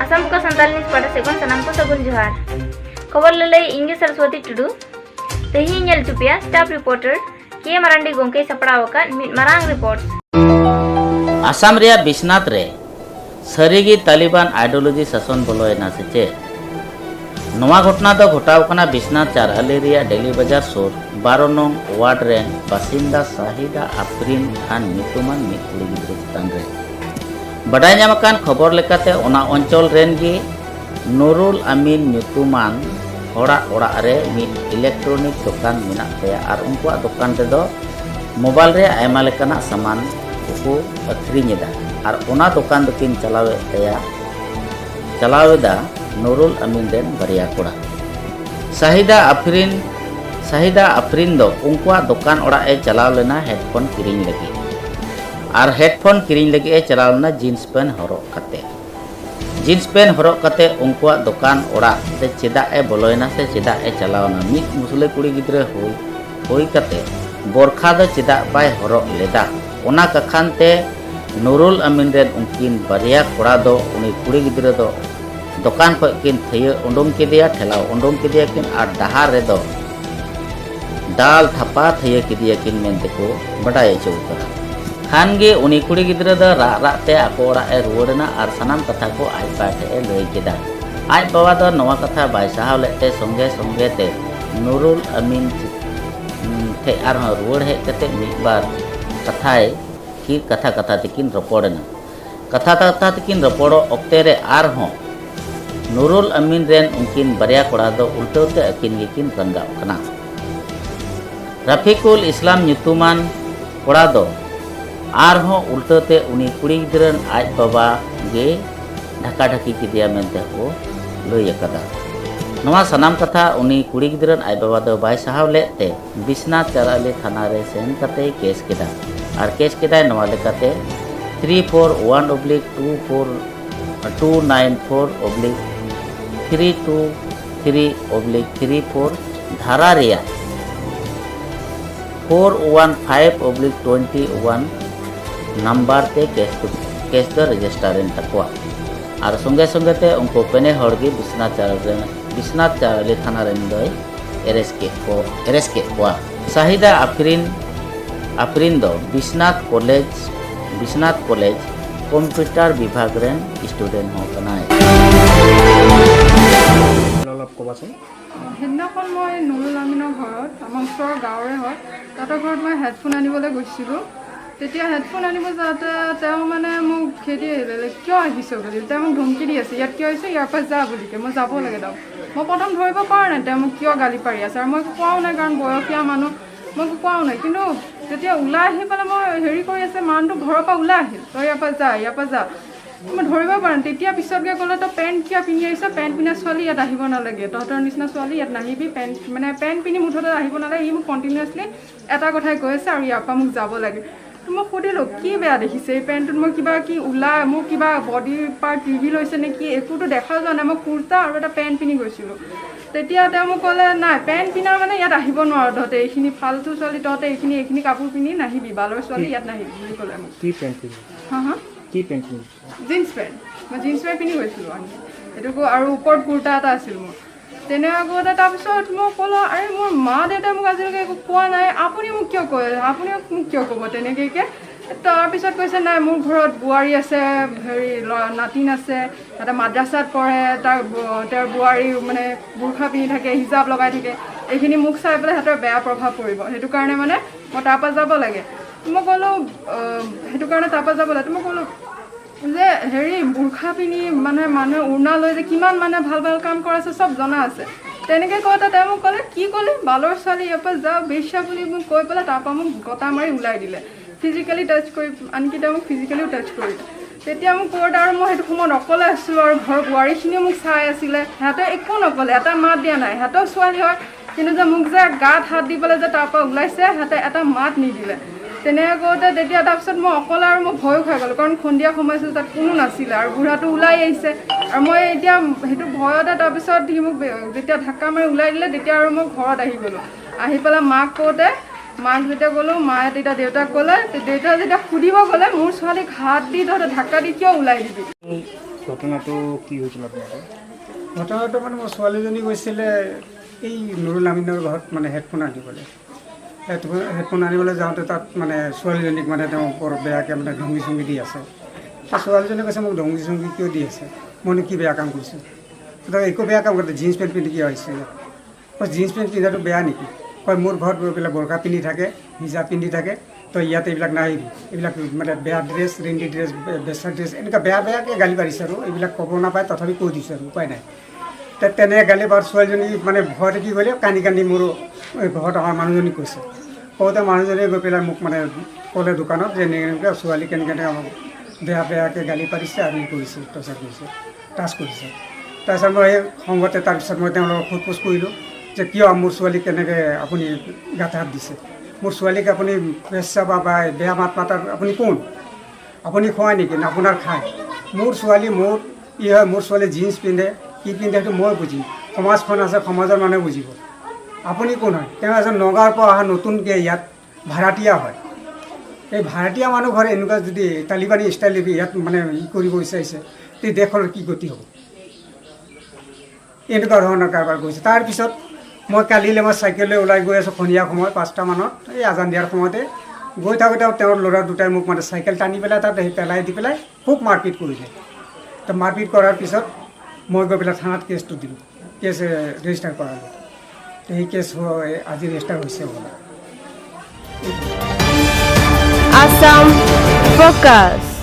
आसाम का संताल न्यूज पाटा सेखन सानाम को सगुन जोहार। खबर ललई इंगे सरस्वती टुडू। तेही ñel चुपिया स्टाफ रिपोर्टर के मारांडी गोंके सपड़ाव अकाद मिद मारांग रिपोर्ट। आसाम रिया बिश्नाथ रे सारीगी तालिबान आइडियोलॉजी शासन बोलोयना से चेद। नोआ घटना दो घटाव कना बिश्नाथ चारआली रिया डेली बाजार सुर 12 नং वार्ड रेन बासिंदा साहिदा आफरीन खान नितुमान मिद कुड़ी गिद्रा चितान रे बडाय ᱧᱟᱢᱟᱠᱟᱱ ᱠᱷᱚᱵᱚᱨ ᱞᱮᱠᱟᱛᱮ ᱚᱱᱟ ᱚᱧᱪᱚᱞ ᱨᱮᱱ ᱜᱮ ᱱᱩᱨᱩᱞ ᱟᱢᱤᱱ ᱧᱩᱛᱩᱢᱟᱱ ᱦᱚᱲᱟᱜ ᱚᱲᱟᱜ ᱨᱮ ᱢᱤᱫ ᱤᱞᱮᱠᱴᱨᱚᱱᱤᱠ ᱫᱚᱠᱟᱱ ᱢᱮᱱᱟᱜ ᱛᱟᱭᱟ ᱟᱨ ᱩᱱᱠᱩᱣᱟᱜ ᱫᱚᱠᱟᱱ ᱨᱮᱫᱚ ᱢᱳᱵᱟᱭᱤᱞ ᱨᱮ ᱟᱭᱢᱟ ᱞᱮᱠᱟᱱᱟᱜ ᱥᱟᱢᱟᱱ ᱠᱚᱠᱚ ᱟᱹᱠᱷᱨᱤᱧᱮᱫᱟ ᱟᱨ ᱚᱱᱟ ᱫᱚᱠᱟᱱ ᱫᱚᱠᱤᱱ ᱪᱟᱞᱟᱣᱮᱫ ᱛᱟᱭᱟ ᱪᱟᱞᱟᱣᱮᱫᱟ ᱱᱩᱨᱩᱞ ᱟᱢᱤᱱ ᱨᱮᱱ ᱵᱟᱨᱭᱟ ᱠᱚᱲᱟ ᱥᱟᱦᱤᱫᱟ ᱟᱯᱷᱨᱤᱱ। ᱥᱟᱦᱤᱫᱟ ᱟᱯᱷᱨᱤᱱ ᱫᱚ ᱩᱱᱠᱩᱣᱟᱜ ᱫᱚᱠᱟᱱ ᱚᱲᱟᱜ ᱮ ᱪᱟᱞᱟᱣ ᱞᱮᱱᱟ ᱦᱮᱰᱯᱷᱳᱱ ᱠᱤᱨᱤᱧ ᱞᱟᱹᱜᱤᱫ ᱟᱨ ᱦᱮᱰᱯᱷᱳᱱ ᱠᱤᱨᱤᱧ ᱞᱟᱹᱜᱤᱫ ᱮ ᱪᱟᱞᱟᱣ ᱞᱮᱱᱟ ᱡᱤᱱᱥ ᱯᱮᱱᱴ ᱦᱚᱨᱚᱜ ᱠᱟᱛᱮ। ᱡᱤᱱᱥ ᱯᱮᱱᱴ ᱦᱚᱨᱚᱜ ᱠᱟᱛᱮ ᱩᱱᱠᱩᱣᱟᱜ ᱫᱚᱠᱟᱱ ᱚᱲᱟᱜ ᱛᱮ ᱪᱮᱫᱟᱜ ᱮ ᱵᱚᱞᱚᱭᱮᱱᱟ ᱥᱮ ᱪᱮᱫᱟᱜ ᱮ ᱪᱟᱞᱟᱣᱮᱱᱟ? ᱢᱤᱫ ᱢᱩᱥᱞᱟᱹ ᱠᱩᱲᱤ ᱜᱤᱫᱽᱨᱟᱹ ᱦᱩᱭ ᱦᱩᱭ ᱠᱟᱛᱮ ᱵᱚᱨᱠᱷᱟ ᱫᱚ ᱪᱮᱫᱟᱜ ᱵᱟᱭ ᱦᱚᱨᱚᱜ ᱞᱮᱫᱟ? ᱚᱱᱟ ᱠᱟᱠᱷᱟᱱ ᱛᱮ ᱱᱩᱨᱩᱞ ᱟᱢᱤᱱ ᱨᱮᱱ ᱩᱱᱠᱤᱱ ᱵᱟᱨᱭᱟ ᱠᱚᱲᱟ ᱫᱚ ᱩᱱᱤ ᱠᱩᱲᱤ ᱜᱤᱫᱽᱨᱟᱹ ᱫᱚ ᱫᱚᱠᱟᱱ ᱠᱷᱚᱡ ᱠᱤᱱ ᱛᱷᱤᱭᱟᱹ ᱩᱰᱩᱝ ᱠᱮᱫᱮᱭᱟ, ᱴᱷᱮᱞᱟᱣ ᱩᱰᱩᱝ ᱠᱮᱫᱮᱭᱟ ᱠᱤᱱ ᱟᱨ ᱰᱟᱦᱟᱨ ᱨᱮᱫᱚ ᱫᱟᱞ ᱛᱷᱟᱯᱟ ᱛᱷᱤᱭᱟᱹ ᱠᱮᱫᱮᱭᱟ ᱠᱤᱱ ᱢᱮᱱᱛᱮ ᱠᱚ ᱵᱟᱰᱟᱭ ᱦᱚᱪᱚ ᱟᱠᱟᱫᱟ। ᱠᱷᱟᱱ ᱜᱮ ᱩᱱᱤ ᱠᱩᱲᱤ ᱜᱤᱫᱽᱨᱟᱹ ᱫᱚ ᱨᱟᱜ ᱨᱟᱜ ᱛᱮ ᱟᱠᱚ ᱚᱲᱟᱜ ᱮ ᱨᱩᱣᱟᱹᱲᱮᱱᱟ ᱟᱨ ᱥᱟᱱᱟᱢ ᱠᱟᱛᱷᱟ ᱠᱚ ᱟᱡ ᱵᱟ ᱴᱷᱮᱡ ᱮ ᱞᱟᱹᱭ ᱠᱮᱫᱟ। ᱟᱡ ᱵᱟᱵᱟ ᱫᱚ ᱱᱚᱣᱟ ᱠᱟᱛᱷᱟ ᱵᱟᱭ ᱥᱟᱦᱟᱣ ᱞᱮᱫ ᱛᱮ ᱥᱚᱸᱜᱮ ᱥᱚᱸᱜᱮ ᱛᱮ ᱱᱩᱨᱩᱞ ᱟᱢᱤᱱ ᱴᱷᱮᱡ ᱟᱨᱦᱚᱸ ᱨᱩᱣᱟᱹᱲ ᱦᱮᱡ ᱠᱟᱛᱮ ᱢᱤᱫ ᱵᱟᱨ ᱠᱟᱛᱷᱟᱭ ᱠᱤ ᱠᱟᱛᱷᱟ ᱠᱟᱛᱷᱟ ᱛᱮᱠᱤᱱ ᱨᱚᱯᱚᱲᱮᱱᱟ। ᱠᱟᱛᱷᱟ ᱠᱟᱛᱷᱟ ᱛᱮᱠᱤᱱ ᱨᱚᱯᱚᱲᱚᱜ ᱚᱠᱛᱮ ᱨᱮ ᱟᱨᱦᱚᱸ ᱱᱩᱨᱩᱞ ᱟᱢᱤᱱ ᱨᱮᱱ ᱩᱱᱠᱤᱱ ᱵᱟᱨᱭᱟ ᱠᱚᱲᱟ ᱫᱚ ᱩᱞᱴᱟᱹᱣ ᱛᱮ ᱟᱹᱠᱤᱱ ᱜᱮᱠᱤᱱ ᱨᱟᱸᱜᱟᱣ ᱠᱟᱱᱟ। ᱨᱟᱯᱷᱤᱠᱩᱞ ᱤᱥᱞᱟᱢ ᱧᱩᱛᱩᱢᱟᱱ ᱠᱚᱲᱟ ᱫᱚ ᱟᱨᱦᱚᱸ ᱩᱞᱴᱟᱹ ᱛᱮ ᱩᱱᱤ ᱠᱩᱲᱤ ᱜᱤᱫᱽᱨᱟᱹ ᱟᱡ ᱵᱟᱵᱟ ᱜᱮ ᱰᱷᱟᱠᱟ ᱰᱷᱟᱠᱤ ᱠᱮᱫᱮᱭᱟ ᱢᱮᱱᱛᱮ ᱠᱚ ᱞᱟᱹᱭ ᱟᱠᱟᱫᱟ। ᱱᱚᱣᱟ ᱥᱟᱱᱟᱢ ᱠᱟᱛᱷᱟ ᱩᱱᱤ ᱠᱩᱲᱤ ᱜᱤᱫᱽᱨᱟᱹ ᱟᱡ ᱵᱟᱵᱟ ᱫᱚ ᱵᱟᱭ ᱥᱟᱦᱟᱣ ᱞᱮᱫ ᱛᱮ ᱵᱤᱥᱱᱟᱛᱷ ᱪᱟᱨᱟᱞᱤ ᱛᱷᱟᱱᱟ ᱨᱮ ᱥᱮᱱ ᱠᱟᱛᱮᱭ ᱠᱮᱥ ᱠᱮᱫᱟ ᱟᱨ ᱠᱮᱥ ᱠᱮᱫᱟᱭ ᱱᱚᱣᱟ ᱞᱮᱠᱟᱛᱮ 341/24294/323/34 ᱫᱷᱟᱨᱟ ᱨᱮᱭᱟᱜ 415/21 ᱱᱟᱢᱵᱟᱨ ᱛᱮ ᱠᱮᱥ ᱫᱚ ᱨᱮᱡᱤᱥᱴᱟᱨ ᱮᱱ ᱛᱟᱠᱚᱣᱟ ᱟᱨ ᱥᱚᱸᱜᱮ ᱥᱚᱸᱜᱮ ᱛᱮ ᱩᱱᱠᱩ ᱯᱮᱱᱮ ᱦᱚᱲ ᱜᱮ ᱵᱤᱥᱱᱟᱛᱷ ᱪᱟᱨᱟᱞᱤ ᱛᱷᱟᱱᱟ ᱨᱮᱱ ᱫᱚᱭ ᱮᱨᱮᱥᱴ ᱠᱮᱫ ᱠᱚᱣᱟ। ᱥᱟᱦᱤᱫᱟ ᱟᱯᱷᱨᱤᱱ ᱟᱯᱷᱨᱤᱱ ᱫᱚ ᱵᱤᱥᱱᱟᱛᱷ ᱠᱚᱞᱮᱡᱽ ᱠᱚᱢᱯᱤᱭᱩᱴᱟᱨ ᱵᱤᱵᱷᱟᱜᱽ ᱨᱮᱱ ᱥᱴᱩᱰᱮᱱᱴ ᱦᱚᱸ ᱠᱟᱱᱟᱭ। অলপ ক'বাচোন। সেইদিনাখন মই নুৰুল আমিনৰ ঘৰত, আমাৰ ওচৰৰ গাঁৱৰে হয়, তাহাঁতৰ ঘৰত মই হেডফোন আনিবলৈ গৈছিলোঁ। তেতিয়া হেডফোন আনিব যাওঁতে তেওঁ মানে মোক খেদি আহিলে, কিয় আহিছ বুলি। তেওঁ মোক ধমকি দি আছে, ইয়াত কিয় আহিছ, ইয়াৰ পৰা যা বুলিকে। মই যাব লাগে। তেওঁ মই প্ৰথম ধৰিব পৰা নাই তেওঁ মোক কিয় গালি পাৰি আছে আৰু মই একো কোৱাও নাই, কাৰণ বয়সীয়া মানুহ, মই একো কোৱাও নাই। কিন্তু যেতিয়া ওলাই আহি পেলাই মই হেৰি কৰি আছে, মানুহটো ঘৰৰ পৰা ওলাই আহিল, তই ইয়াৰ পৰা যা, ইয়াৰ পৰা যা। মই ধৰিব পৰা নাই। তেতিয়া পিছত গৈ ক'লে, তই পেণ্ট কিয় পিন্ধি আহিছ? পেণ্ট পিন্ধা ছোৱালী ইয়াত আহিব নালাগে, তহঁতৰ নিচিনা ছোৱালী ইয়াত নাহিবি, পেণ্ট মানে পেণ্ট পিন্ধি মুঠতে আহিব নালাগে। সি মোক কণ্টিনিউৱাছলি এটা কথাই কৈ আছে আৰু ইয়াৰ পৰা মোক যাব লাগে। তো মই সুধিলোঁ, কি বেয়া দেখিছে এই পেণ্টটোত? মই কিবা কি ওলাই মোৰ কিবা বডিৰ পাৰ্ট ৰিভিল হৈছে নেকি? একোতো দেখা যোৱা নাই। মই কুৰ্তা আৰু এটা পেণ্ট পিন্ধি গৈছিলোঁ। তেতিয়া তেওঁ মোক ক'লে, নাই, পেণ্ট পিন্ধা মানে ইয়াত আহিব নোৱাৰ তহঁতে, এইখিনি ফাল্টু ছোৱালী, তহঁতে এইখিনি এইখিনি কাপোৰ পিন্ধি নাহিবি, বালৰ ছোৱালী ইয়াত নাহিবি বুলি ক'লে মোক। কি পেণ্ট পিন্ধি? হা হা কি পেণ্ট পিন্ধি? Jeans pant. মই জিন্স পেণ্ট পিন্ধি গৈছিলোঁ আনি এইটোকো আৰু ওপৰত কুৰ্তা এটা আছিল মোৰ। তেনেকুৱা কওঁতে তাৰপিছত মই ক'লোঁ, আৰে মোৰ মা দেউতাই মোক আজিলৈকে একো কোৱা নাই, আপুনি মোক কিয় কয়, আপুনি মোক কিয় ক'ব তেনেকৈ? তাৰপিছত কৈছে, নাই, মোৰ ঘৰত বোৱাৰী আছে, হেৰি নাতিন আছে, তাতে মাদ্ৰাছাত পঢ়ে, তেওঁৰ বোৱাৰী মানে বোৰ্খা পিন্ধি থাকে, হিজাব লগাই থাকে, এইখিনি মোক চাই পেলাই সিহঁতৰ বেয়া প্ৰভাৱ পৰিব, সেইটো কাৰণে মানে মই তাৰপৰা যাব লাগে। মই ক'লোঁ, সেইটো কাৰণে তাৰপৰা যাব লাগে। মই ক'লোঁ যে হেৰি বোৰ্খা পিন্ধি মানে মানুহে উৰ্ণা লৈ যে কিমান মানে ভাল ভাল কাম কৰাইছে, চব জনা আছে। তেনেকৈ কওঁতে তেওঁ মোক ক'লে, কি ক'লে, বালৰ ছোৱালী, ইয়াৰ পৰা যা, বেশ্যা বুলি মোক কৈ পেলাই তাৰপৰা মোক গতা মাৰি ওলাই দিলে। ফিজিকেলি টাচ কৰি, আনকি তেওঁ মোক ফিজিকেলিও টাচ কৰিলে। তেতিয়া মোক কওঁতে আৰু মই সেইটো সময়ত অকলে আছিলোঁ আৰু ঘৰৰ বোৱাৰীখিনিও মোক চাই আছিলে। সিহঁতে একো নক'লে, এটা মাত দিয়া নাই। সিহঁতেও ছোৱালী হয়, কিন্তু যে মোক যে গাত হাত দি পেলাই যে তাৰপৰা ওলাইছে, সিহঁতে এটা মাত নিদিলে। তেনেকৈ কওঁতে তেতিয়া তাৰপিছত মই অকলে আৰু মই ভয়ো খাই গ'লোঁ, কাৰণ সন্ধিয়া সময় আছিল, তাত কোনো নাছিলে আৰু বুঢ়াটো ওলাই আহিছে আৰু মই এতিয়া সেইটো ভয়তে তাৰপিছত সি মোক যেতিয়া ধাক্কা মাৰি ওলাই দিলে, তেতিয়া আৰু মই ঘৰত আহি গ'লোঁ। আহি পেলাই মাক কওঁতে, মাক যেতিয়া ক'লোঁ, মায়ে তেতিয়া দেউতাক ক'লে। দেউতাই যেতিয়া সুধিব গ'লে, মোৰ ছোৱালীক হাত দি তহঁতে ধাক্কা দি কিয় ওলাই দিবি? ঘটনাটো কি হৈছিল আপোনালোকৰ? ঘটনাটো মানে মোৰ ছোৱালীজনী গৈছিলে এই নুৰুল আমিনৰ ঘৰত মানে হেডফোন আনিবলৈ। হেডফোন আনিবলৈ যাওঁতে তাত মানে ছোৱালীজনীক মানে তেওঁ বৰ বেয়াকৈ মানে ধমকি চমকি দি আছে। তো ছোৱালীজনীয়ে কৈছে, মোক ধমকি চমকি কিয় দি আছে, মইনো কি বেয়া কাম কৰিছোঁ? তই একো বেয়া কাম কৰা, জিন্স পেণ্ট পিন্ধি কিয় আহিছে ইয়াত? কয়, জিন্স পেণ্ট পিন্ধাটো বেয়া নেকি? কয়, মোৰ ঘৰত গৈ পেলাই বোৰকা পিন্ধি থাকে, হিজাব পিন্ধি থাকে, তই ইয়াত এইবিলাক নাহিবি, এইবিলাক মানে বেয়া ড্ৰেছ, ৰেণ্ডি ড্ৰেছ, বেচা ড্ৰেছ, এনেকুৱা বেয়া বেয়াকৈ গালি পাৰিছে। আৰু এইবিলাক ক'ব নাপায়, তথাপি কৈ দিছোঁ আৰু উপায় নাই। তেনেকৈ গালি পাৰ ছোৱালীজনী মানে ভয়তে কি কৰিলে, কান্দি কান্দি মোৰ এই ঘৰত আমাৰ মানুহজনীক কৈছে। কওঁতে মানুহজনীয়ে গৈ পেলাই মোক মানে ক'লে দোকানত যে এনেকৈ এনেকৈ ছোৱালী কেনেকৈ এনেকৈ আমাক বেয়া বেয়াকৈ গালি পাৰিছে আৰু ই কৰিছে, টৰ্চাৰ কৰিছে, টাচ কৰিছে। তাৰপিছত মই সেই খঙতে তাৰপিছত মই তেওঁলোকক সোধ পোছ কৰিলোঁ যে কিয় মোৰ ছোৱালীক কেনেকৈ আপুনি গাত হাত দিছে? মোৰ ছোৱালীক আপুনি বেশ্যা বা বেয়া মাত মাতাৰ আপুনি কোন? আপুনি খুৱাই নেকি নে আপোনাৰ খায়? মোৰ ছোৱালী মোৰ কি হয়, মোৰ ছোৱালী জিন্স পিন্ধে কি পিন্ধে সেইটো মই বুজিম, সমাজখন আছে, সমাজৰ মানুহে বুজিব। আপুনি কোন হয়? তেওঁ এজন নগাঁৱৰ পৰা অহা নতুনকৈ ইয়াত ভাড়াতীয়া হয়। এই ভাড়াতীয়া মানুহ ঘৰে এনেকুৱা যদি তালিবানী ষ্টাইল ইয়াত মানে ই কৰিব বিচাৰিছে, তে দেশখনৰ কি গতি হ'ব? এনেকুৱা ধৰণৰ কাৰবাৰ কৰিছে। তাৰপিছত মই কালিলৈ মই চাইকেল লৈ ওলাই গৈ আছোঁ সন্ধিয়া সময়ত 5টামানত, এই আজান দিয়াৰ সময়তে গৈ থাকোঁতে তেওঁৰ ল'ৰা দুটাই মোক মানে চাইকেল টানি পেলাই তাত সেই পেলাই দি পেলাই খুব মাৰপিট কৰিলে। তো মাৰপিট কৰাৰ পিছত মই গৈ পেলাই থানাত কেছটো দিলোঁ, কেছ ৰেজিষ্টাৰ কৰালোঁ। তো সেই কেছ আজি ৰেজিষ্টাৰ হৈছে বোলে। Assam Focus.